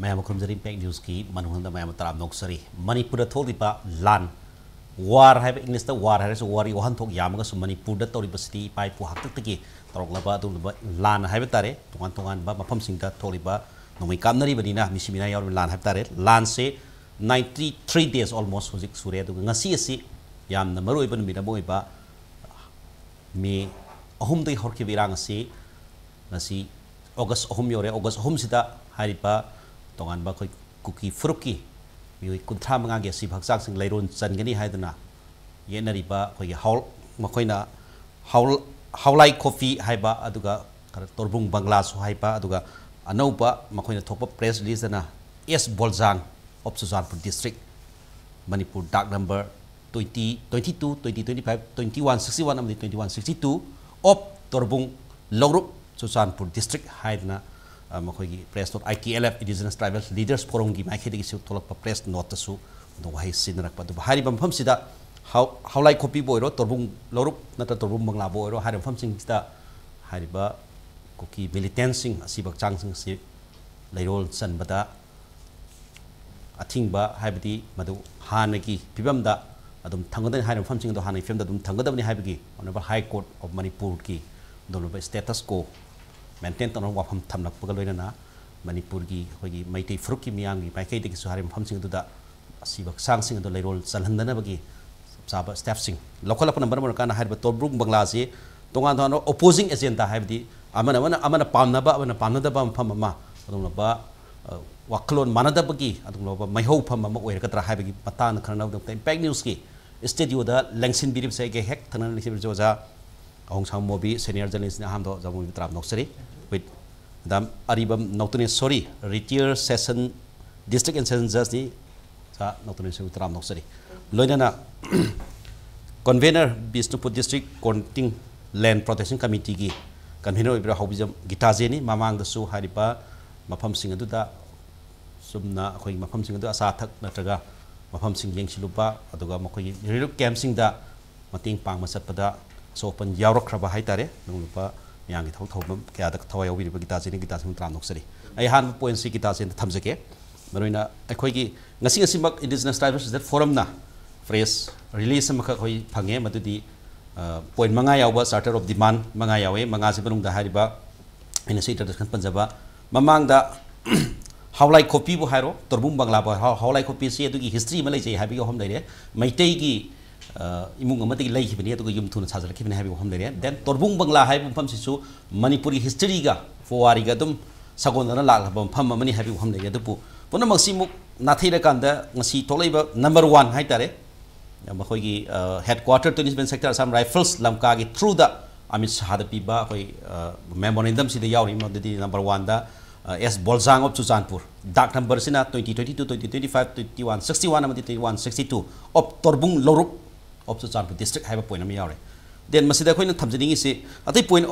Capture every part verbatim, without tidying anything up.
ꯃꯌꯥꯝ ꯈꯨꯔꯨꯝꯖꯔꯤ꯫ ꯏꯝꯄꯦꯛ ꯅ꯭ꯌꯨꯁꯀꯤ ꯃꯅꯨꯡꯗ ꯃꯌꯥꯝ ꯇꯔꯥꯝꯅ ꯑꯣꯛꯆꯔꯤ꯫ ꯃꯅꯤꯄꯨꯔꯗ ꯊꯣꯛꯂꯤꯕ ꯂꯥꯟ, ꯋꯥꯔ ꯍꯥꯏꯕ, ꯏꯪꯂꯤꯁꯇ ꯋꯥꯔ ꯍꯥꯏꯔꯁꯨ, ꯋꯥꯔꯤ ꯋꯥꯍꯟꯊꯣꯛ ꯌꯥꯝꯃꯒꯁꯨ, ꯃꯅꯤꯄꯨꯔꯗ ꯇꯧꯔꯤꯕꯁꯤꯗꯤ ꯏꯄꯥ ꯏꯄꯨ ꯍꯥꯛꯇꯛꯇꯒꯤ ꯇꯧꯔꯛꯂꯕ ꯑꯗꯨꯒꯨꯝꯂꯕ ꯂꯥꯟ ꯍꯥꯏꯕ ꯇꯥꯔꯦ꯫ ꯇꯣꯉꯥꯟ ꯇꯣꯉꯥꯟꯕ ꯃꯐꯝꯁꯤꯡꯗ ꯊꯣꯛꯂꯤꯕ ꯅꯣꯡꯃꯩ ꯀꯥꯞꯅꯔꯤꯕꯅꯤꯅ, ꯃꯤꯁꯤ ꯃꯤꯅꯥ ꯌꯥꯎꯔꯤꯕ ꯂꯥꯟ ꯍꯥꯏꯕ ꯇꯥꯔꯦ꯫ ꯂꯥꯟꯁꯦ ninety three days almost ꯍꯧꯖꯤꯛ ꯁꯨꯔꯦ꯫ ꯑꯗꯨꯒ ꯉꯁꯤ ꯑꯁꯤ ꯌꯥꯝꯅ ꯃꯔꯨ ꯑꯣꯏꯕ ꯅꯨꯃꯤꯠ ꯑꯃ ꯑꯣꯏꯕ, ꯃꯦ ꯑꯍꯨꯝꯗꯒꯤ ꯍꯧꯔꯛꯈꯤꯕ ꯏꯔꯥꯡ ꯑꯁꯤ ꯉꯁꯤ ꯑꯣꯒꯁ ꯑꯍꯨꯝ ꯌꯧꯔꯦ꯫ ꯑꯣꯒꯁ ꯑꯍꯨꯝꯁꯤꯗ ꯍꯥꯏꯔꯤꯕ ꯇꯣꯉꯥꯟꯕ ꯑꯩꯈꯣꯏ ꯀꯨꯀꯤ ꯐꯨꯔꯨꯞꯀꯤ ꯃꯤꯑꯣꯏ ꯀꯨꯟꯊ꯭ꯔꯥ ꯃꯉꯥꯒꯤ ꯑꯁꯤꯕ ꯍꯛꯆꯥꯡꯁꯤꯡ ꯂꯩꯔꯣꯟ ꯆꯟꯒꯅꯤ ꯍꯥꯏꯗꯨꯅ ꯌꯦꯠꯅꯔꯤꯕ ꯑꯩꯈꯣꯏꯒꯤ ꯍꯥꯎ-, ꯃꯈꯣꯏꯅ ꯍꯥꯎ-, ꯍꯥꯎꯂꯥꯏ ꯈꯣꯐꯤ ꯍꯥꯏꯕ, ꯑꯗꯨꯒ ꯈꯔ ꯇꯣꯔꯕꯨꯡ ꯕꯪꯒ꯭ꯂꯥꯁꯨ ꯍꯥꯏꯕ, ꯑꯗꯨꯒ ꯑꯅꯧꯕ ꯃꯈꯣꯏꯅ ꯊꯣꯛꯄ ꯄ꯭ꯔꯦꯁ ꯔꯤꯂꯤꯖꯇꯅ S Boljang of Churachandpur district, Manipur ꯗꯥꯛ number twenty, twenty two, twenty twenty five, twenty one sixty one ꯑꯃꯗꯤ twenty one sixty two of Torbung Laurup, Churachandpur district ꯍꯥꯏꯗꯅ, ꯑ, ꯃꯈꯣꯏꯒꯤ press note, I T L F, Indigenous Tribal Leaders Forumꯒꯤ ꯃꯥꯏꯀꯩꯗꯒꯤꯁꯨ ꯊꯣꯛꯂꯛꯄ ꯄ꯭ꯔꯦꯁ ꯅꯣꯠꯇꯁꯨ ꯑꯗꯨ ꯋꯥꯍꯩ ꯁꯤꯖꯤꯟꯅꯔꯛꯄ꯫ ꯑꯗꯨꯕꯨ ꯍꯥꯏꯔꯤꯕ ꯃꯐꯝꯁꯤꯗ ꯍꯥꯎ-, ꯍꯥꯎꯂꯥꯏ ꯈꯣꯄꯤꯕꯨ ꯑꯣꯏꯔꯣ, ꯇꯣꯔꯕꯨꯡ ꯂꯧꯔꯨꯞ ꯅꯠꯇ꯭ꯔ ꯇꯣꯔꯕꯨꯡ ꯕꯪꯒ꯭ꯂꯥꯕꯨ ꯑꯣꯏꯔꯣ, ꯍꯥꯏꯔꯤꯕ ꯃꯐꯝꯁꯤꯡꯁꯤꯗ ꯍꯥꯏꯔꯤꯕ ꯀꯨꯀꯤ ꯃꯤꯂꯤꯇꯦꯟꯁꯤꯡ, ꯑꯁꯤꯕ ꯍꯛꯆꯥꯡꯁꯤꯡ ꯑꯁꯤ ꯂꯩꯔꯣꯜ ꯆꯟꯕꯗ ꯑꯊꯤꯡꯕ, ꯍꯥꯏꯕꯗꯤ ꯃꯗꯨ ꯍꯥꯟꯅꯒꯤ ꯐꯤꯕꯝꯗ ꯑꯗꯨꯝ ꯊꯝꯒꯗꯕꯅꯤ, ꯍꯥꯏꯔꯤꯕ ꯃꯐꯝꯁꯤꯡ ꯑꯗꯨ ꯍꯥꯟꯅꯒꯤ ꯐꯤꯕꯝꯗ ꯑꯗꯨꯝ ꯊꯝꯒꯗꯕꯅꯤ ꯍꯥꯏꯕꯒꯤ Honourable High Court of ꯃꯅꯤꯄꯨꯔꯒꯤ ꯑꯗꯨꯒꯨꯝꯂꯕ status quo maintain ꯇꯧꯅꯕ ꯋꯥꯐꯝ ꯊꯝꯂꯛꯄꯒ ꯂꯣꯏꯅꯅ, ꯃꯅꯤꯄꯨꯔꯒꯤ ꯑꯩꯈꯣꯏꯒꯤ ꯃꯩꯇꯩ ꯐꯨꯔꯨꯞꯀꯤ ꯃꯤꯌꯥꯝꯒꯤ ꯃꯥꯏꯀꯩꯗꯒꯤꯁꯨ ꯍꯥꯏꯔꯤꯕ ꯃꯐꯝꯁꯤꯡ ꯑꯗꯨꯗ ꯑꯁꯤꯕ ꯍꯛꯆꯥꯡꯁꯤꯡ ꯑꯗꯨ ꯂꯩꯔꯣꯜ ꯆꯜꯍꯟꯗꯅꯕꯒꯤ ꯆꯞ ꯆꯥꯕ ꯁ꯭ꯇꯦꯞꯁꯤꯡ ꯂꯧꯈꯠꯂꯛꯄꯅ ꯃꯔꯝ ꯑꯣꯏꯔꯀꯥꯟꯗ, ꯍꯥꯏꯔꯤꯕ ꯇꯣꯔꯕꯨꯡ ꯕꯪꯒ꯭ꯂꯥꯁꯤ ꯇꯣꯉꯥꯟ ꯇꯣꯉꯥꯟꯕ opposing agenda, ꯍꯥꯏꯕꯗꯤ ꯑꯃꯅ, ꯑꯃꯅ, ꯑꯃꯅ ꯄꯥꯝꯅꯕ, ꯑꯃꯅ ꯄꯥꯝꯅꯗꯕ ꯃꯐꯝ ꯑꯃ, ꯑꯗꯨꯒꯨꯝꯂꯕ, ꯑ, ꯋꯥꯈꯜꯂꯣꯟ ꯃꯥꯟꯅꯗꯕꯒꯤ ꯑꯗꯨꯒꯨꯝꯂꯕ ꯃꯩꯍꯧꯐꯝ ꯑꯃ ꯑꯣꯏꯔꯒꯗ꯭ꯔꯥ ꯍꯥꯏꯕꯒꯤ ꯃꯇꯥꯡꯗ ꯈꯟꯅꯅꯕꯒꯤꯗꯃꯛꯇ Impact Newsꯀꯤ studioꯗ ꯂꯦꯡꯁꯤꯟꯕꯤꯔꯤꯕꯁꯦ, ꯑꯩꯒ ꯍꯦꯛ ꯊꯪꯅꯅ ꯂꯦꯡꯁꯤꯟꯕꯤꯔꯤꯕꯁꯦ ꯑꯣꯖꯥ ꯑꯍꯣꯡꯁꯥꯡ ꯃꯣꯕꯤ, senior journalistꯅꯤ꯫ ꯑꯍꯥꯟꯕꯗ ꯑꯣꯖꯥ ꯃꯣꯕꯤꯕꯨ ꯇꯔꯥꯝꯅ ꯑꯣꯛꯆꯔꯤ꯫ With Madam Aribam ꯅꯧꯇꯅꯦꯁꯣꯔꯤ, retired session, district and session judgeꯅꯤ꯫ ꯁꯥ ꯅꯧꯇꯅꯦꯁꯣꯔꯤꯕꯨ ꯇꯔꯥꯝꯅ ꯑꯣꯛꯆꯔꯤ꯫ ꯂꯣꯏꯅꯅ convener, Bishnupur District Contiguous Land Protection Committeeꯒꯤ convener ꯑꯣꯏꯕꯤꯔ ꯍꯧꯕꯤꯖꯝ ꯒꯤꯇꯥꯖꯦꯅꯤ꯫ ꯃꯃꯥꯡꯗꯁꯨ ꯍꯥꯏꯔꯤꯕ ꯃꯐꯝꯁꯤꯡ ꯑꯗꯨꯗ ꯆꯨꯝꯅ ꯑꯩꯈꯣꯏꯒꯤ ꯃꯐꯝꯁꯤꯡ ꯑꯗꯨ ꯑꯆꯥ ꯑꯊꯛ ꯅꯠꯇ꯭ꯔꯒ ꯃꯐꯝꯁꯤꯡ ꯌꯦꯡꯁꯤꯜꯂꯨꯕ, ꯑꯗꯨꯒ ꯃꯈꯣꯏꯒꯤ relief campꯁꯤꯡꯗ ꯃꯇꯦꯡ ꯄꯥꯡꯕ ꯆꯠꯄꯗ ꯑꯁꯣꯛ ꯑꯄꯟ ꯌꯥꯎꯔꯛꯈ꯭ꯔꯕ ꯍꯥꯏ ꯇꯥꯔꯦ꯫ ꯑꯗꯨꯒꯨꯝꯂꯕ ꯃꯌꯥꯝꯒꯤ ꯊꯕꯛ ꯊꯧꯔꯝ ꯀꯌꯥꯗ ꯊꯋꯥꯏ ꯌꯥꯎꯕꯤꯔꯤꯕ ꯒꯤꯇꯥ ꯆꯦꯅ ꯒꯤꯇꯥ ꯁꯤꯡ ꯇꯔꯥꯝꯅ ꯑꯣꯛꯆꯔꯤ꯫ ꯑꯩ ꯑꯍꯥꯟꯕ ꯄꯣꯏꯟꯁꯤ ꯒꯤꯇꯥ ꯆꯦꯅ ꯊꯝꯖꯒꯦ꯫ ꯃꯔꯨꯑꯣꯏꯅ ꯑꯩꯈꯣꯏꯒꯤ ꯉꯁꯤ ꯉꯁꯤꯃꯛ Indigenous Tribal Research Forumꯅ ꯄ꯭ꯔꯦꯁ ꯔꯤꯂꯤꯁ ꯑꯃꯈꯛ ꯑꯩꯈꯣꯏ ꯐꯪꯉꯦ꯫ ꯃꯗꯨꯗꯤ ꯄꯣꯏꯟ ꯃꯉꯥ ꯌꯥꯎꯕ Charter of Demand ꯃꯉꯥ ꯌꯥꯎꯋꯦ꯫ ꯃꯉꯥꯁꯤ ꯃꯅꯨꯡꯗ ꯍꯥꯏꯔꯤꯕ ꯑꯩꯅ ꯁꯤ ꯏꯟꯇ꯭ꯔꯣꯗꯛꯁꯟ ꯄꯟꯖꯕ ꯃꯃꯥꯡꯗ ꯍꯥꯎꯂꯥꯏ ꯈꯣꯄꯤꯕꯨ ꯍꯥꯏꯔꯣ, ꯇꯣꯔꯕꯨꯡ ꯕꯪꯒ꯭ꯂꯥꯕꯨ ꯍꯥꯏꯔꯣ, ꯍꯥꯎꯂꯥꯏ ꯈꯣꯄꯤꯁꯤ ꯑꯗꯨꯒꯤ ꯍꯤꯁꯇ꯭ꯔꯤ ꯑꯃ ꯂꯩꯖꯩ ꯍꯥꯏꯕꯒꯤ ꯋꯥꯐꯝ ꯂꯩꯔꯦ꯫ ꯃꯩꯇꯩꯒꯤ ꯏꯃꯨꯡ ꯑꯃꯗꯒꯤ ꯂꯩꯈꯤꯕꯅꯤ, ꯑꯗꯨꯒ ꯌꯨꯝ ꯊꯨꯅ ꯁꯥꯖꯠꯂꯛꯈꯤꯕꯅꯤ ꯍꯥꯏꯕꯒꯤ ꯋꯥꯐꯝ ꯂꯩꯔꯦ꯫ ꯗꯦꯟ ꯇꯣꯔꯕꯨꯡ ꯕꯪꯒ꯭ꯂꯥ ꯍꯥꯏꯕ ꯃꯐꯝꯁꯤꯁꯨ ꯃꯅꯤꯄꯨꯔꯒꯤ ꯍꯤꯁꯇ꯭ꯔꯤꯒ ꯄꯨꯋꯥꯔꯤꯒ ꯑꯗꯨꯝ ꯁꯥꯒꯣꯟꯅꯅ ꯂꯥꯛꯂꯕ ꯃꯐꯝ ꯑꯃꯅꯤ ꯍꯥꯏꯕꯒꯤ ꯋꯥꯐꯝ ꯂꯩꯔꯦ꯫ ꯑꯗꯨꯕꯨ ꯄꯨꯝꯅꯃꯛꯁꯤ ꯑꯃꯨꯛ ꯅꯥꯊꯩꯔꯀꯥꯟꯗ ꯉꯁꯤ ꯊꯣꯛꯂꯛꯏꯕ ꯅꯝꯕꯔ ꯋꯥꯟ ꯍꯥꯏꯇꯥꯔꯦ, ꯃꯈꯣꯏꯒꯤ head quarter twenty seven sector Assam rifles ꯂꯝꯀꯥꯒꯤ ꯊ꯭ꯔꯨꯗ ꯑꯃꯤꯠ ꯁꯍꯥꯗ ꯄꯤꯕ ꯑꯩꯈꯣꯏ ꯃꯦꯃꯣꯔꯦꯟꯗꯝꯁꯤꯗ ꯌꯥꯎꯔꯤ꯫ ꯃꯗꯨꯗꯤ ꯅꯝꯕꯔ ꯋꯥꯟꯗ ꯑꯦꯁ ꯕꯣꯜꯖꯥꯡ ꯑꯣꯐ ꯆꯨꯔꯆꯥꯟꯄꯨꯔ, ꯗꯥꯛ ꯅꯝꯕꯔꯁꯤꯅ twenty twenty two, twenty twenty five, twenty one sixty one ꯑꯃꯗꯤ twenty one sixty two of Torbung Lauruk of Churachandpur district ꯍꯥꯏꯕ ꯄꯣꯏꯟ ꯑꯃ ꯌꯥꯎꯔꯦ꯫ ꯗꯦꯟ ꯃꯁꯤꯗ ꯑꯩꯈꯣꯏꯅ ꯊꯝꯖꯅꯤꯡꯉꯤꯁꯤ ꯑꯇꯩ ꯄꯣꯏꯟ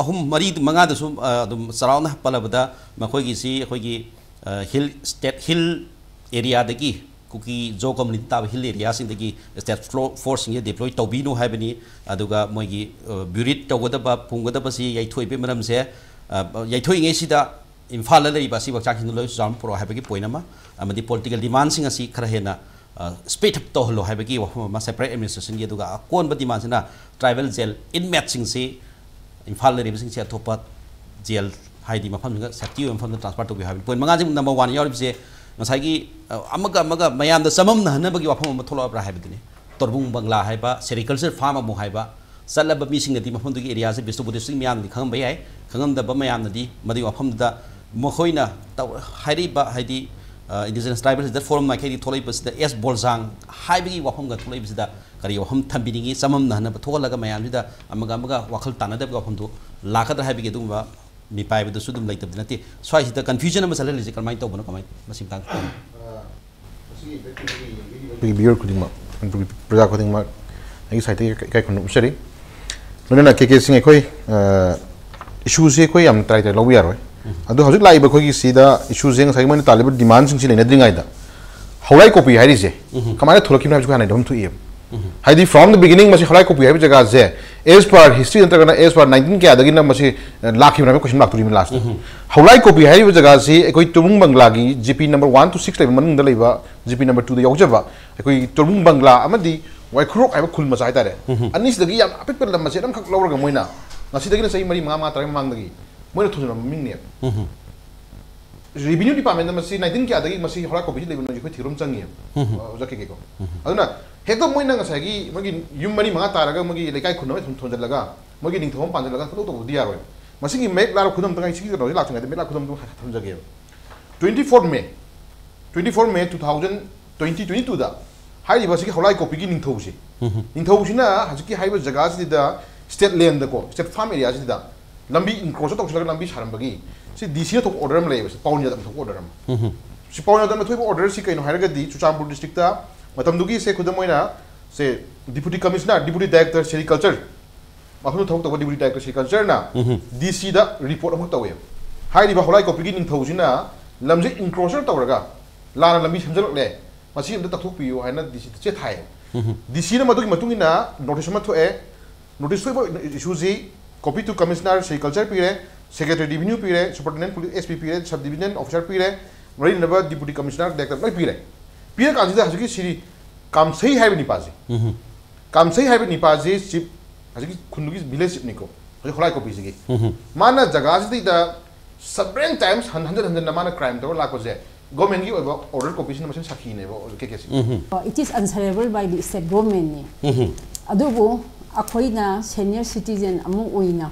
ꯑꯍꯨꯝ, ꯃꯔꯤ, ꯃꯉꯥꯗꯁꯨ ꯑꯗꯨꯝ ꯆꯥꯎꯔꯥꯛꯅ ꯄꯜꯂꯕꯗ ꯃꯈꯣꯏꯒꯤꯁꯤ ꯑꯩꯈꯣꯏꯒꯤ ꯍꯤꯜ, ꯁ꯭ꯇꯦꯠ ꯍꯤꯜ ꯑꯦꯔꯤꯌꯥꯗꯒꯤ ꯀꯨꯀꯤ ꯖꯣ ꯀꯝꯃꯨꯅꯤꯇꯤ ꯇꯥꯕ ꯍꯤꯜ ꯑꯦꯔꯤꯌꯥꯁꯤꯡꯗꯒꯤ ꯁ꯭ꯇꯦꯠ ꯐ꯭ꯂꯣ ꯐꯣꯔꯁꯁꯤꯡꯁꯦ ꯗꯤꯄ꯭ꯂꯣꯏ ꯇꯧꯕꯤꯅꯨ ꯍꯥꯏꯕꯅꯤ꯫ ꯑꯗꯨꯒ ꯃꯣꯏꯒꯤ ꯕ꯭ꯌꯨꯔꯤꯠ ꯇꯧꯒꯗꯕ, ꯐꯨꯝꯒꯗꯕꯁꯤ ꯌꯩꯊꯣꯛꯏꯕꯒꯤ ꯃꯔꯝꯁꯦ, ꯌꯩꯊꯣꯛꯏꯉꯩꯁꯤꯗ ꯏꯝꯐꯥꯜꯗ ꯂꯩꯔꯤꯕ ꯑꯁꯤ ꯍꯛꯆꯥꯡꯁꯤꯡꯗꯨ ꯂꯣꯏ ꯆꯨꯔꯆꯥꯟꯄꯨꯔ ꯄꯨꯔꯛꯑꯣ ꯍꯥꯏꯕꯒꯤ ꯄꯣꯏꯟ ꯑꯃ, ꯑꯃꯗꯤ ꯄꯣꯂꯤꯇꯤꯀꯦꯜ ꯗꯤꯃꯥꯟꯁꯤꯡ ꯑꯁꯤ ꯈꯔ ꯍꯦꯟꯅ ꯁ꯭ꯄꯤꯠ ꯑꯞ ꯇꯧꯍꯜꯂꯣ ꯍꯥꯏꯕꯒꯤ ꯋꯥꯐꯝ ꯑꯃ, ꯁꯦꯄꯔꯦꯠ ꯑꯦꯗꯃꯤꯅꯤꯁꯇ꯭ꯔꯦꯁꯟꯒꯤ꯫ ꯑꯗꯨꯒ ꯑꯀꯣꯟꯕ ꯗꯤꯃꯥꯟꯁꯤꯅ ꯇ꯭ꯔꯥꯏꯕꯦꯜ ꯖꯦꯜ ꯏꯟꯃꯦꯠꯁꯤꯡꯁꯤ ꯏꯝꯐꯥꯜ ꯂꯩꯔꯤꯕꯁꯤꯡꯁꯦ ꯑꯇꯣꯞꯄ ꯖꯦꯜ, ꯍꯥꯏꯗꯤ ꯃꯐꯝꯁꯤꯡꯗ ꯁꯦꯐꯇꯤ ꯑꯣꯏꯕ ꯃꯐꯝꯗ ꯇ꯭ꯔꯥꯟꯁꯐꯔ ꯇꯧꯕꯤꯌꯨ ꯍꯥꯏꯕꯅꯤ꯫ ꯄꯣꯏꯟ ꯃꯉꯥꯁꯤ ꯅꯝꯕꯔ ꯋꯥꯟ ꯌꯥꯎꯔꯤꯕꯁꯦ ꯉꯁꯥꯏꯒꯤ ꯑꯃꯒ ꯑꯃꯒ ꯃꯌꯥꯝꯗ ꯆꯃꯝꯅꯍꯟꯅꯕꯒꯤ ꯋꯥꯐꯝ ꯑꯃ ꯊꯣꯛꯂꯛꯑꯕ꯭ꯔꯥ ꯍꯥꯏꯕꯗꯨꯅꯤ꯫ ꯇꯣꯔꯕꯨꯡ ꯕꯪꯒ꯭ꯂꯥ ꯍꯥꯏꯕ, ꯁꯦꯔꯤꯀꯜꯆꯔ ꯐꯥꯔꯝ ꯑꯃꯨꯛ ꯍꯥꯏꯕ, ꯆꯠꯂꯕ ꯃꯤꯁꯤꯡꯅꯗꯤ ꯃꯐꯝꯗꯨꯒꯤ ꯑꯦꯔꯤꯌꯥꯁꯦ ꯕꯤꯁꯅꯨꯄꯨꯔ ꯗꯤꯁꯇ꯭ꯔꯤꯛ ꯃꯤꯌꯥꯝꯅꯗꯤ ꯈꯪꯉꯝꯕ ꯌꯥꯏ, ꯈꯪꯉꯝꯗꯕ ꯃꯌꯥꯝꯅꯗꯤ ꯃꯗꯨꯒꯤ ꯋꯥꯐꯝꯗꯨꯗ ꯃꯈꯣꯏꯅ ꯇꯧ-, ꯍꯥꯏꯔꯤꯕ, ꯍꯥꯏꯗꯤ ꯏꯟꯗꯤꯖꯤꯅꯁ ꯇ꯭ꯔꯥꯏꯕꯦꯜ ꯔꯤꯖꯔꯚ ꯐꯣꯔꯝ ꯃꯥꯏꯀꯩꯗꯒꯤ ꯊꯣꯛꯂꯛꯏꯕꯁꯤꯗ ꯑꯦꯁ ꯕꯣꯜꯖꯥꯡ ꯍꯥꯏꯕꯒꯤ ꯋꯥꯐꯝꯒ ꯊꯣꯛꯂꯛꯏꯕꯁꯤꯗ ꯀꯔꯤ ꯋꯥꯐꯝ ꯊꯝꯕꯤꯅꯤꯡꯉꯤ? ꯆꯃꯝꯅꯍꯟꯅꯕ ꯊꯣꯛꯍꯜꯂꯒ ꯃꯌꯥꯝꯁꯤꯗ ꯑꯃꯒ ꯑꯃꯒ ꯋꯥꯈꯜ ꯇꯥꯟꯅꯗꯕꯒꯤ ꯋꯥꯐꯝꯗꯨ ꯂꯥꯛꯀꯗ꯭ꯔꯥ ꯍꯥꯏꯕꯒꯤ ꯑꯗꯨꯒꯨꯝꯕ ꯃꯤꯄꯥꯏꯕꯗꯨꯁꯨ ꯑꯗꯨꯝ ꯂꯩꯇꯕꯗꯤ ꯅꯠꯇꯦ꯫ ꯁ꯭ꯋꯥꯏꯁꯤꯗ ꯀꯟꯐ꯭ꯌꯨꯖꯟ ꯑꯃ ꯆꯠꯍꯜꯂꯤꯁꯦ ꯀꯔꯝꯍꯥꯏꯅ ꯇꯧꯕꯅꯣ, ꯀꯃꯥꯏꯅ ꯃꯁꯤ ꯃꯇꯥꯡꯗ? ꯑꯩꯈꯣꯏꯒꯤ ꯚꯤꯌꯨꯋꯔ ꯈꯨꯗꯤꯡꯃꯛ, ꯃꯅꯤꯄꯨꯔꯒꯤ ꯄ꯭ꯔꯖꯥ ꯈꯨꯗꯤꯡꯃꯛ ꯑꯩꯒꯤ ꯁꯥꯏꯠꯇꯒꯤ ꯏꯀꯥꯏ ꯈꯨꯝꯅꯕ ꯎꯠꯆꯔꯤ꯫ ꯂꯣꯏꯅꯅ ꯀꯦ ꯀꯦ ꯁꯤꯡ, ꯑꯩꯈꯣꯏ ꯏꯁꯨꯁꯦ ꯑꯩꯈꯣꯏ ꯌꯥꯝ ꯇꯔꯥꯏ ꯇꯔꯥꯏ ꯂꯧꯕ ꯌꯥꯔꯣꯏ꯫ ꯑꯗꯣ ꯍꯧꯖꯤꯛ ꯂꯥꯛꯏꯕ ꯑꯩꯈꯣꯏꯒꯤ ꯁꯤꯗ ꯏꯁꯨꯁꯦ ꯉꯁꯥꯏꯒꯤ ꯃꯣꯏꯅ ꯇꯥꯜꯂꯤꯕ ꯗꯤꯃꯥꯟꯁꯤꯡꯁꯤ ꯂꯩꯅꯗ꯭ꯔꯤꯉꯩꯗ ꯍꯧꯔꯥꯏ ꯀꯣꯄꯤ ꯍꯥꯏꯔꯤꯁꯦ ꯀꯃꯥꯏꯅ ꯊꯣꯛꯂꯛꯈꯤꯕꯅꯣ ꯍꯥꯏꯕꯁꯤ ꯑꯩꯈꯣꯏ ꯍꯥꯟꯅ ꯍꯥꯏꯐꯝ ꯊꯣꯛꯏꯕ꯫ ꯍꯥꯏꯗꯤ from the beginning ꯃꯁꯤ ꯍꯧꯂꯥꯏ ꯀꯣꯄꯤ ꯍꯥꯏꯕ ꯖꯒꯥꯁꯦ as per history ꯅꯠꯇ꯭ꯔꯒꯅ as per nineteen ꯀꯌꯥꯗꯒꯤꯅ ꯃꯁꯤ ꯂꯥꯛꯈꯤꯕꯅ ꯍꯥꯏꯕ ꯀꯣꯏꯁꯟ ꯂꯥꯛꯇꯣꯔꯤꯕꯅꯤ ꯂꯥꯁꯇ꯫ ꯍꯧꯂꯥꯏ ꯀꯣꯄꯤ ꯍꯥꯏꯔꯤꯕ ꯖꯒꯥꯁꯤ ꯑꯩꯈꯣꯏ ꯇꯣꯔꯕꯨꯡ ꯕꯪꯒ꯭ꯂꯥꯒꯤ G P number one to six ꯂꯩꯕ ꯃꯅꯨꯡꯗ ꯂꯩꯕ ꯖꯤ ꯄꯤ number twoꯗ ꯌꯥꯎꯖꯕ ꯑꯩꯈꯣꯏꯒꯤ ꯇꯣꯔꯕꯨꯡ ꯕꯪꯒ꯭ꯂꯥ ꯑꯃꯗꯤ ꯋꯥꯏꯈꯨꯔꯣꯛ ꯍꯥꯏꯕ ꯈꯨꯜ ꯃꯆꯥ ꯍꯥꯏꯇꯥꯔꯦ꯫ ꯑꯅꯤꯁꯤꯗꯒꯤ ꯌꯥꯝꯅ ꯑꯄꯤꯛꯄ ꯂꯝ ꯃꯆꯦꯠ ꯑꯃꯈꯛ ꯂꯧꯔꯒ ꯃꯣꯏꯅ ꯉꯁꯤꯗꯒꯤꯅ ꯆꯍꯤ ꯃꯔꯤ ꯃꯉꯥ ꯃꯉꯥ ꯇꯔꯥꯒꯤ ꯃꯃꯥꯡꯗꯒꯤ ꯃꯣꯏꯅ ꯊꯣꯟꯖꯤꯟꯕ ꯃꯃꯤꯡꯅꯦꯕ꯫ Revenue departmentꯇ ꯃꯁꯤ nineteen ꯀꯌꯥꯗꯒꯤ ꯃꯁꯤ ꯍꯧꯂꯥꯏ ꯀꯣꯄꯤꯁꯤ ꯂꯩꯕꯅꯣ ꯑꯩꯈꯣꯏ ꯊꯤꯔꯝ ꯆꯪꯉꯦꯕ꯫ ꯑꯣꯖꯥ ꯀꯦ ꯀꯦ ꯀꯣ꯫ ꯑꯗꯨꯅ ꯍꯦꯛꯇ ꯃꯣꯏꯅ ꯉꯁꯥꯏꯒꯤ ꯃꯣꯏꯒꯤ ꯌꯨꯝ ꯃꯔꯤ ꯃꯉꯥ ꯇꯥꯔꯒ ꯃꯣꯏꯒꯤ ꯂꯩꯀꯥꯏ ꯈꯨꯟ ꯑꯃ ꯊꯣꯟ-, ꯊꯣꯟꯖꯤꯜꯂꯒ ꯃꯣꯏꯒꯤ ꯅꯤꯡꯊꯧ ꯑꯃ ꯄꯥꯟꯁꯤꯜꯂꯒ ꯊꯕꯛ ꯇꯧꯕꯗꯤ ꯌꯥꯔꯣꯏ꯫ ꯃꯁꯤꯒꯤ ꯃꯌꯦꯛ ꯂꯥꯔ ꯈꯨꯗꯝ ꯑꯝꯇꯪ ꯑꯩ ꯁꯤꯒꯤ ꯀꯩꯅꯣꯁꯤ ꯂꯥꯛꯇ꯭ꯔꯤꯉꯩꯗ ꯃꯌꯦꯛ ꯂꯥꯔ ꯈꯨꯗꯝ ꯑꯝꯇꯪ ꯊꯝꯖꯒꯦꯕ꯫ Twenty four May, twenty four May two thousand twenty twenty twoꯗ ꯍꯥꯏꯔꯤꯕ ꯑꯁꯤꯒꯤ ꯍꯧꯂꯥꯏ ꯀꯣꯄꯤꯒꯤ ꯅꯤꯡꯊꯧꯁꯤ, ꯅꯤꯡꯊꯧꯁꯤꯅ ꯍꯧꯖꯤꯛꯀꯤ ꯍꯥꯏꯔꯤꯕ ꯖꯒꯥꯁꯤꯗ state landꯗꯀꯣ, state farm areaꯁꯤꯗ ꯂꯝꯕꯤ encroach ꯇꯧꯁꯤꯜꯂꯒ ꯂꯝꯕꯤ ꯁꯥꯔꯝꯕꯒꯤ ꯁꯤ ꯗꯤ ꯁꯤꯅ ꯊꯣꯛꯄ order ꯑꯃ ꯂꯩꯌꯦꯕ, ꯁꯤ ꯄꯥꯎꯟ ꯌꯥꯗꯕ ꯊꯣꯛꯄ order ꯑꯃ꯫ ꯁꯤ ꯄꯥꯎꯟ ꯌꯥꯗꯕ ꯊꯣꯛꯏꯕ order ꯁꯤ ꯀꯩꯅꯣ ꯍꯥꯏꯔꯒꯗꯤ ꯆꯨꯔꯆꯥꯟꯄꯨꯔ districtꯇ ꯃꯇꯝꯗꯨꯒꯤ ꯁꯦ ꯈꯨꯗꯝ ꯑꯣꯏꯅ ꯁꯦ deputy commissioner, deputy director sericulture ꯃꯐꯝꯗ ꯊꯕꯛ ꯇꯧꯕ deputy director sericultureꯅ ꯗꯤ ꯁꯤꯗ report ꯑꯃꯈꯛ ꯇꯧꯋꯦꯕ꯫ ꯍꯥꯏꯔꯤꯕ ꯍꯧꯂꯥꯏ ꯀꯣꯄꯤꯒꯤ ꯅꯤꯡꯊꯧꯁꯤꯅ ꯂꯝꯁꯦ encroacher ꯇꯧꯔꯒ ꯂꯥꯟꯅ ꯂꯝꯕꯤ ꯁꯦꯝꯖꯤꯜꯂꯛꯂꯦ, ꯃꯁꯤ ꯑꯝꯇ ꯇꯛꯊꯣꯛꯄꯤꯌꯨ ꯍꯥꯏꯅ ꯗꯤ ꯁꯤꯗ ꯆꯦ ꯊꯥꯏꯌꯦꯕ꯫ ꯗꯤ ꯁꯤꯅ ꯃꯗꯨꯒꯤ ꯃꯇꯨꯡ ꯏꯟꯅ notice ꯑꯃ ꯊꯣꯛꯑꯦ꯫ Notice ꯊꯣꯛꯏꯕ issueꯁꯤ copy to commissioner sericulture ꯄꯤꯔꯦ, secretary revenue ꯄꯤꯔꯦ, superintendent police S P ꯄꯤꯔꯦ, sub division officer ꯄꯤꯔꯦ, ꯃꯔꯤ ꯂꯩꯅꯕ deputy commissioner director ꯂꯣꯏ ꯄꯤꯔꯦ꯫ ꯄꯤꯔꯀꯥꯟꯁꯤꯗ ꯍꯧꯖꯤꯛꯀꯤ ꯁꯤꯔꯤ ꯀꯥꯝꯁꯩ ꯍꯥꯏꯕ ꯅꯤꯄꯥꯁꯦ, ꯀꯥꯝꯁꯩ ꯍꯥꯏꯕ ꯅꯤꯄꯥꯁꯤ chief, ꯍꯧꯖꯤꯛꯀꯤ ꯈꯨꯟꯗꯨꯒꯤ village chiefꯅꯤꯀꯣ, ꯍꯧꯖꯤꯛ ꯍꯣꯂꯥꯏ ꯀꯣꯄꯤꯁꯤꯒꯤ꯫ ꯃꯥꯅ ꯖꯒꯥꯁꯤꯗꯩꯗ several times ꯍꯟ-, ꯍꯟꯖꯟ ꯍꯟꯖꯟꯅ ꯃꯥꯅ crime ꯇꯧꯔ ꯂꯥꯛꯄꯁꯦ governmentꯀꯤ ꯑꯣꯏꯕ order copyꯁꯤꯅ ꯃꯁꯤꯅ ꯁꯥꯈꯤꯅꯦꯕ, ꯀꯦ K C. It is answerable by the state governmentꯅꯤ꯫ ꯑꯗꯨꯕꯨ ꯑꯩꯈꯣꯏꯅ senior citizen ꯑꯃ ꯑꯣꯏꯅ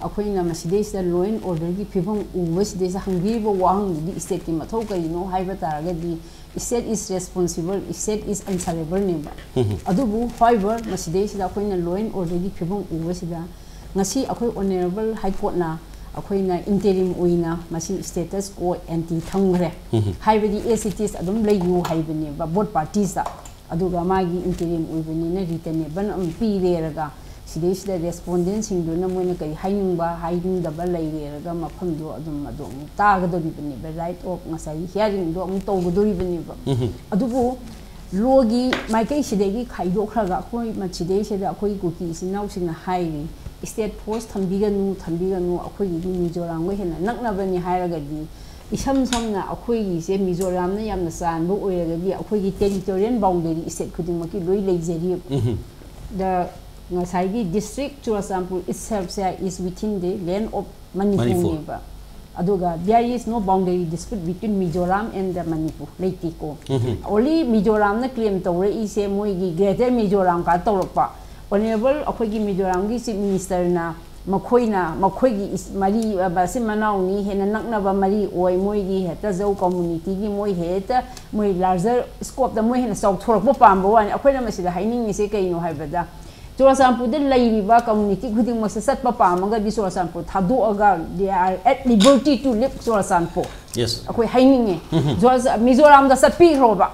ꯑꯩꯈꯣꯏꯅ ꯃꯁꯤꯗꯩꯁꯤꯗ law and orderꯒꯤ ꯐꯤꯕꯝ ꯎꯕꯁꯤꯗꯩꯁꯤꯗ ꯍꯪꯕꯤꯔꯤꯕ ꯋꯥꯍꯪꯗꯨꯗꯤ stateꯀꯤ ꯃꯊꯧ ꯀꯔꯤꯅꯣ ꯍꯥꯏꯕ ꯇꯥꯔꯒꯗꯤ state is responsible, state is answerableꯅꯦꯕ꯫ ꯑꯗꯨꯕꯨ however ꯃꯁꯤꯗꯩꯁꯤꯗ ꯑꯩꯈꯣꯏꯅ law and orderꯒꯤ ꯐꯤꯕꯝ ꯎꯕꯁꯤꯗ ꯉꯁꯤ ꯑꯩꯈꯣꯏ honourable high courtꯅ ꯑꯩꯈꯣꯏꯅ interim ꯑꯣꯏꯅ ꯃꯁꯤ status quo ante ꯊꯝꯈ꯭ꯔꯦ꯫ ꯍꯥꯏꯕꯗꯤ as it is ꯑꯗꯨꯝ ꯂꯩꯌꯨ ꯍꯥꯏꯕꯅꯦꯕ both partiesꯇ꯫ ꯑꯗꯨꯒ ꯃꯥꯒꯤ interim ꯑꯣꯏꯕꯅꯤꯅ written ꯅꯦꯕꯜ ꯑꯃ ꯄꯤꯔꯦꯔꯒ ꯁꯤꯗꯩꯁꯤꯗ respondentꯁꯤꯡꯗꯨꯅ ꯃꯣꯏꯅ ꯀꯔꯤ ꯍꯥꯏꯅꯤꯡꯕ ꯍꯥꯏꯅꯤꯡꯗꯕ ꯂꯩꯔꯦꯔꯒ ꯃꯐꯝꯗꯣ ꯑꯗꯨꯝ ꯑꯗꯨ ꯑꯃꯨꯛ ꯇꯥꯒꯗꯧꯔꯤꯕꯅꯦꯕ, right of ꯉꯁꯥꯏꯒꯤ hearingꯗꯣ ꯑꯃꯨꯛ ꯇꯧꯒꯗꯧꯔꯤꯕꯅꯦꯕ꯫ ꯑꯗꯨꯕꯨ ꯂꯣꯒꯤ ꯃꯥꯏꯀꯩꯁꯤꯗꯒꯤ ꯈꯥꯏꯗꯣꯛꯈ꯭ꯔꯒ ꯑꯩꯈꯣꯏ ꯃꯁꯤꯗꯩꯁꯤꯗ ꯑꯩꯈꯣꯏꯒꯤ ꯀꯨꯀꯤ ꯏꯆꯤꯟ ꯏꯅꯥꯎꯁꯤꯡꯅ ꯍꯥꯏꯔꯤ, ꯁ꯭ꯇꯦꯠ ꯐꯣꯔꯁ ꯊꯝꯕꯤꯒꯅꯨ, ꯊꯝꯕꯤꯒꯅꯨ, ꯑꯩꯈꯣꯏꯒꯤꯗꯤ ꯃꯤꯖꯣꯔꯥꯝꯒ ꯍꯦꯟꯅ ꯅꯛꯅꯕꯅꯤ ꯍꯥꯏꯔꯒꯗꯤ, ꯏꯁꯝ ꯁꯝꯅ ꯑꯩꯈꯣꯏꯒꯤꯁꯦ ꯃꯤꯖꯣꯔꯥꯝꯅ ꯌꯥꯝꯅ ꯆꯥꯟꯕ ꯑꯣꯏꯔꯒꯗꯤ ꯑꯩꯈꯣꯏꯒꯤ ꯇꯦꯔꯤꯇꯣꯔꯤꯌꯦꯜ ꯕꯥꯎꯟꯗꯔꯤ ꯁ꯭ꯇꯦꯠ ꯈꯨꯗꯤꯡꯃꯛꯀꯤ ꯂꯣꯏ ꯂꯩꯖꯔꯤ꯫ ꯗ ꯉꯁꯥꯏꯒꯤ district Churachandpur itself say is within the land of Manipur. ꯃꯅꯤꯄꯨꯔꯅꯦꯕ꯫ ꯑꯗꯨꯒ there is no boundary dispute between Mizoram and the Manipur ꯂꯩꯇꯦꯀꯣ꯫ Only ꯃꯤꯖꯣꯔꯥꯝꯅ claim ꯇꯧꯔꯛꯏꯁꯦ ꯃꯣꯏꯒꯤ Greater Mizoram ꯀ ꯇꯧꯔꯛꯄ꯫ Honourable ꯑꯩꯈꯣꯏꯒꯤ ꯃꯤꯖꯣꯔꯥꯝꯒꯤ Chief Minister ꯅ ꯃꯈꯣꯏꯅ ꯃꯈꯣꯏꯒꯤ ꯏꯁ-, ꯃꯔꯤ, ꯑ, ꯃꯆꯤꯟ ꯃꯅꯥꯎꯅꯤ, ꯍꯦꯟꯅ ꯅꯛꯅꯕ ꯃꯔꯤ ꯑꯣꯏ, ꯃꯣꯏꯒꯤ ꯍꯦꯛꯇ ꯖꯧ community ꯒꯤ ꯃꯣꯏ ꯍꯦꯛꯇ ꯃꯣꯏ larger scope ꯇ ꯃꯣꯏ ꯍꯦꯟꯅ ꯆꯥꯎꯊꯣꯔꯛꯄ ꯄꯥꯝꯕ ꯋꯥꯅꯤ꯫ ꯑꯩꯈꯣꯏꯅ ꯃꯁꯤꯗ ꯍꯥꯏꯅꯤꯡꯉꯤꯁꯦ ꯀꯩꯅꯣ ꯍꯥꯏꯕꯗ, ꯆꯨꯔꯥꯆꯥꯟꯄꯨꯔꯗ ꯂꯩꯔꯤꯕ community ꯈꯨꯗꯤꯡꯃꯛꯁꯦ ꯆꯠꯄ ꯄꯥꯝꯃꯒꯗꯤ ꯆꯨꯔꯥꯆꯥꯟꯄꯨꯔ ꯊꯥꯗꯣꯛꯑꯒ they are at liberty to leave Churachandpur. Yes. ꯑꯩꯈꯣꯏ ꯍꯥꯏꯅꯤꯡꯉꯤ꯫ ꯆꯨꯔꯥꯆ-, ꯃꯤꯖꯣꯔꯥꯝꯗ ꯆꯠꯄꯤꯈ꯭ꯔꯣꯕ꯫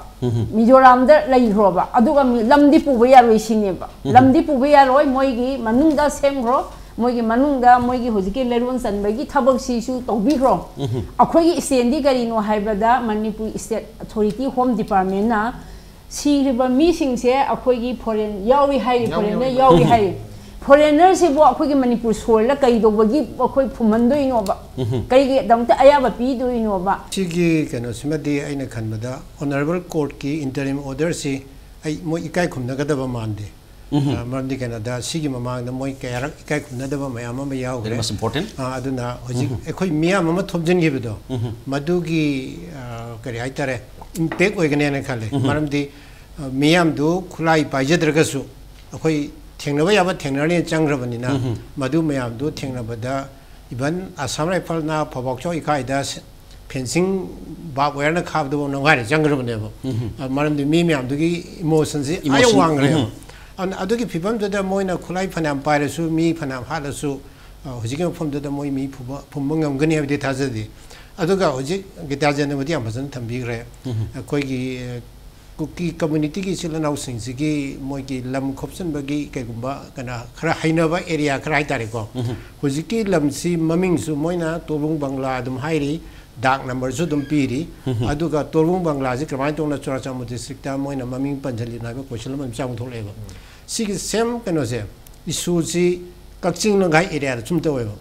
ꯃꯤꯖꯣꯔꯥꯝꯗ ꯂꯩꯈ꯭ꯔꯣꯕ꯫ ꯑꯗꯨꯒ ꯃꯤ-, ꯂꯝꯗꯤ ꯄꯨꯕ ꯌꯥꯔꯣꯏ ꯁꯤꯅꯦꯕ꯫ ꯂꯝꯗꯤ ꯄꯨꯕ ꯌꯥꯔꯣꯏ, ꯃꯣꯏꯒꯤ ꯃꯅꯨꯡꯗ ꯁꯦꯝꯈ꯭ꯔꯣ, ꯃꯣꯏꯒꯤ ꯃꯅꯨꯡꯗ ꯃꯣꯏꯒꯤ ꯍꯧꯖꯤꯛꯀꯤ ꯂꯩꯔꯣꯟ ꯆꯟꯕꯒꯤ ꯊꯕꯛꯁꯤꯁꯨ ꯇꯧꯕꯤꯈ꯭ꯔꯣ꯫ ꯑꯩꯈꯣꯏꯒꯤ stand ꯗꯤ ꯀꯔꯤꯅꯣ ꯍꯥꯏꯕꯗ, Manipur State Authority Home Department ꯅ ꯁꯤꯔꯤꯕ ꯃꯤꯁꯤꯡꯁꯦ ꯑꯩꯈꯣꯏꯒꯤ foreign ꯌꯥꯎꯏ ꯍꯥꯏꯔꯤ, ꯌꯥꯎꯏ, foreigner ꯌꯥꯎꯏ꯫ ꯌꯥꯎꯏ ꯍꯥꯏꯔꯤ꯫ Foreigner ꯁꯤꯕꯨ ꯑꯩꯈꯣꯏꯒꯤ ꯃꯅꯤꯄꯨꯔ soil ꯗ ꯀꯩꯗꯧꯕꯒꯤ ꯑꯩꯈꯣꯏ ꯐꯨꯝꯍꯟꯗꯣꯏꯅꯣꯕ? ꯀꯩꯒꯤꯗꯃꯛꯇ ꯑꯌꯥꯕ ꯄꯤꯗꯣꯏꯅꯣꯕ? ꯁꯤꯒꯤ ꯀꯩꯅꯣꯁꯤꯃꯗꯤ ꯑꯩꯅ ꯈꯟꯕꯗ Honourable Court ꯀꯤ interim order ꯁꯤ ꯑꯩ, ꯃꯣꯏ ꯏꯀꯥꯏ ꯈꯨꯝꯅꯒꯗꯕ ꯃꯥꯟꯗꯦ꯫ ꯑ, ꯃꯔꯝꯗꯤ ꯀꯩꯅꯣꯗ, ꯁꯤꯒꯤ ꯃꯃꯥꯡꯗ ꯃꯣꯏ ꯀꯌꯥꯔꯛ ꯏꯀꯥꯏ ꯈꯨꯝꯅꯗꯕ ꯃꯌꯥꯝ ꯑꯃ ꯌꯥꯎꯈ꯭ꯔꯦ꯫ Very much important. ꯑ, ꯑꯗꯨꯅ ꯍꯧꯖꯤꯛ ꯑꯩꯈꯣꯏ ꯃꯤꯌꯥꯝ ꯑꯃ ꯊꯣꯝꯖꯤꯟꯈꯤꯕꯗꯣ, ꯃꯗꯨꯒꯤ, ꯑ, ꯀꯔꯤ ꯍꯥꯏꯇꯥꯔꯦ, impact ꯑꯣꯏꯒꯅꯦꯅ ꯈꯜꯂꯦ꯫ ꯃꯔꯝꯗꯤ, ꯑ, ꯃꯤꯌꯥꯝꯗꯨ ꯈꯨꯠꯂꯥꯏ ꯄꯥꯏꯖꯗ꯭ꯔꯒꯁꯨ ꯑꯩꯈꯣꯏ ꯊꯦꯡꯅꯕ ꯌꯥꯕ ꯊꯦꯡꯅꯔꯅꯤ ꯆꯪꯈ꯭ꯔꯕꯅꯤꯅ, ꯃꯗꯨ ꯃꯌꯥꯝꯗꯨ ꯊꯦꯡꯅꯕꯗ even Assam Rifles ꯅ ꯐꯧꯕꯥꯛꯆꯥꯎ ꯏꯀꯥꯏꯗ ꯁ-, fencing barbed wire ꯅ ꯈꯥꯕꯗꯨꯐꯥꯎ ꯅꯝꯒꯥꯏꯔ ꯆꯪꯈ꯭ꯔꯕꯅꯦꯕ꯫ ꯑ, ꯃꯔꯝꯗꯤ ꯃꯤ ꯃꯌꯥꯝꯗꯨꯒꯤ emotion ꯁꯤ ꯑꯥ ꯌꯧ emotion, ꯋꯥꯡꯈ꯭ꯔꯦꯕ꯫ ꯑꯗꯨꯅ ꯑꯗꯨꯒꯤ ꯐꯤꯕꯝꯗꯨꯗ ꯃꯣꯏꯅ ꯈꯨꯠꯂꯥꯏ ꯐꯅꯌꯥꯝ ꯄꯥꯏꯔꯁꯨ, ꯃꯤ ꯐꯅꯌꯥꯝ ꯍꯥꯠꯂꯁꯨ, ꯑ, ꯍꯧꯖꯤꯛꯀꯤ ꯃꯐꯝꯗꯨꯗ ꯃꯣꯏ ꯃꯤ ꯐꯨꯕ, ꯐꯨꯝꯕ ꯉꯝꯒꯅꯤ ꯍꯥꯏꯕꯗꯤ ꯊꯥꯖꯗꯦ꯫ ꯑꯗꯨꯒ ꯍꯧꯖꯤꯛ ꯒꯤꯇꯥꯖꯦꯟꯅꯕꯨꯗꯤ ꯌꯥꯝ ꯐꯖꯅ ꯊꯝꯕꯤꯈ꯭ꯔꯦ꯫ ꯑꯩꯈꯣꯏꯒꯤ, ꯑ, ꯀꯨꯀꯤ community ꯒꯤ ꯏꯆꯤꯜ ꯏꯅꯥꯎꯁꯤꯡꯁꯤꯒꯤ ꯃꯣꯏꯒꯤ ꯂꯝ ꯈꯣꯞꯆꯤꯟꯕꯒꯤ ꯀꯩꯒꯨꯝꯕ ꯀꯩꯅꯣ ꯈꯔ ꯍꯩꯅꯕ area ꯈꯔ ꯍꯥꯏꯇꯥꯔꯦꯀꯣ꯫ ꯍꯧꯖꯤꯛꯀꯤ ꯂꯝꯁꯤ ꯃꯃꯤꯡꯁꯨ ꯃꯣꯏꯅ ꯇꯣꯕꯨꯡ ꯕꯪꯒ꯭ꯂꯥ ꯑꯗꯨꯝ ꯍꯥꯏꯔꯤ, ꯗꯥꯛ ꯅꯝꯕꯔꯁꯨ ꯑꯗꯨꯝ ꯄꯤꯔꯤ꯫ ꯑꯗꯨꯒ ꯇꯣꯔꯕꯨꯡ ꯕꯪꯒ꯭ꯂꯥꯁꯤ ꯀꯃꯥꯏꯅ ꯇꯧꯅ ꯆꯨꯔꯥꯆꯥꯟꯄꯨꯔ ꯗꯤꯁꯇ꯭ꯔꯤꯛꯇ ꯃꯣꯏꯅ ꯃꯃꯤꯡ ꯄꯟꯁꯤꯜꯂꯤꯅꯣ ꯍꯥꯏꯕ ꯀꯣꯏꯁꯟ ꯑꯃ ꯑꯗꯨꯝ ꯆꯥꯎꯅ ꯊꯣꯛꯂꯛꯑꯦꯕ꯫ ꯁꯤꯒꯤ ꯁꯦꯝ ꯀꯩꯅꯣꯁꯦ, ꯏꯁꯨꯁꯤ ꯀꯛꯆꯤꯡ ꯂꯝꯈꯥꯏ ꯑꯦꯔꯤꯌꯥꯗ ꯁꯨꯝ ꯇꯧꯋꯦꯕ꯫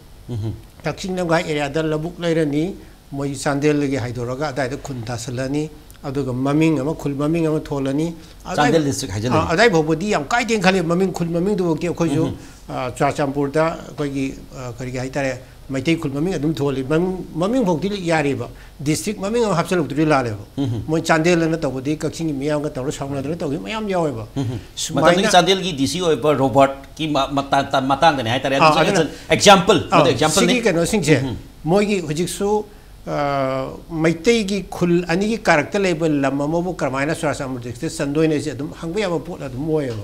ꯀꯛꯆꯤꯡ ꯂꯝꯈꯥꯏ ꯑꯦꯔꯤꯌꯥꯗ ꯂꯧꯕꯨꯛ ꯂꯩꯔꯅꯤ, ꯃꯣꯏ ꯆꯥꯟꯗꯦꯜꯗꯒꯤ ꯍꯥꯏꯗꯣꯔꯒ ꯑꯗꯥꯏꯗ ꯈꯨꯟ ꯇꯥꯁꯜꯂꯅꯤ, ꯑꯗꯨꯒ ꯃꯃꯤꯡ ꯑꯃ, ꯈꯨꯜ ꯃꯃꯤꯡ ꯑꯃ ꯊꯣꯜꯂꯅꯤ꯫ ꯑꯗꯥꯏ-, ꯆꯥꯟꯗꯦꯜ ꯗꯤꯁꯇ꯭ꯔꯤꯛ ꯍꯥꯏꯖꯤꯜꯂꯅꯤ꯫ ꯑꯥ, ꯑꯗꯥꯏ ꯐꯥꯎꯕꯗꯤ ꯌꯥꯝ ꯀꯥꯏꯗꯦꯅ ꯈꯜꯂꯤ꯫ ꯃꯃꯤꯡ, ꯈꯨꯜ ꯃꯃꯤꯡꯗꯨꯐꯥꯎꯗꯤ ꯑꯩꯈꯣꯏꯁꯨ, ꯑꯥ, ꯆꯨꯔꯥꯆꯥꯟꯄꯨꯔꯗ ꯑꯩꯈꯣꯏꯒꯤ, ꯑꯥ, ꯀꯔꯤꯒꯤ ꯍꯥꯏꯇꯥꯔꯦ, ꯃꯩꯇꯩ ꯈꯨꯜ ꯃꯃꯤꯡ ꯑꯗꯨꯝ ꯊꯣꯜꯂꯤ꯫ ꯃꯃꯤꯡ, ꯃꯃꯤꯡ ꯐꯥꯎꯗꯤ ꯌꯥꯔꯤꯕ, ꯗꯤꯁꯇ꯭ꯔꯤꯛ ꯃꯃꯤꯡ ꯑꯃ ꯍꯥꯞꯆꯤꯜꯂꯛꯇ꯭ꯔꯤ ꯂꯥꯜꯂꯦꯕ꯫ ꯃꯣꯏ ꯆꯥꯟꯗꯦꯜꯗꯅ ꯇꯧꯕꯗꯤ ꯀꯛꯆꯤꯡꯒꯤ ꯃꯤꯌꯥꯝꯒ ꯇꯧꯔꯒ ꯁꯥꯎꯅꯗꯅ ꯇꯧꯈꯤꯕ ꯃꯌꯥꯝ ꯌꯥꯎꯋꯦꯕ꯫ ꯁꯨꯃꯥꯏꯅ ꯃꯇꯝꯗꯨꯒꯤ ꯆꯥꯟꯗꯦꯜꯒꯤ ꯗꯤ ꯁꯤ ꯑꯣꯏꯕ ꯔꯣꯕꯥꯔꯠꯀꯤ ꯃ-, ꯃꯇꯥ-, ꯇ-, ꯃꯇꯥꯡꯗꯅꯦ ꯍꯥꯏꯇꯥꯔꯦ꯫ ꯑꯥ, ꯑꯗꯨꯁꯨ ꯑꯗꯨꯅ ꯑꯦꯛꯖꯥꯝꯄꯜ, ꯑꯥ, ꯃꯗꯨ ꯑꯦꯛꯖꯥꯝꯄꯜꯅꯤ꯫ ꯁꯤꯒꯤ ꯀꯩꯅꯣꯁꯤꯡꯁꯦ ꯃꯣꯏꯒꯤ ꯍꯧꯖꯤꯛꯁꯨ, ꯑꯥ, ꯃꯩꯇꯩꯒꯤ ꯈꯨꯜ ꯑꯅꯤꯒꯤ ꯀꯥꯔꯛꯇ ꯂꯩꯕ ꯂꯝ ꯑꯃꯕꯨ ꯀꯔꯝꯍꯥꯏꯅ ꯆꯨꯔꯥꯆꯥꯟꯄꯨꯔ ꯗꯤꯁꯇ꯭ꯔꯤꯛꯇ ꯆꯟꯗꯣꯏꯅꯣ ꯍꯥꯏꯁꯦ ꯑꯗꯨꯝ ꯍꯪꯕ ꯌꯥꯕ ꯄꯣꯠ ꯑꯗꯨꯝ ꯑꯣꯏꯌꯦꯕ꯫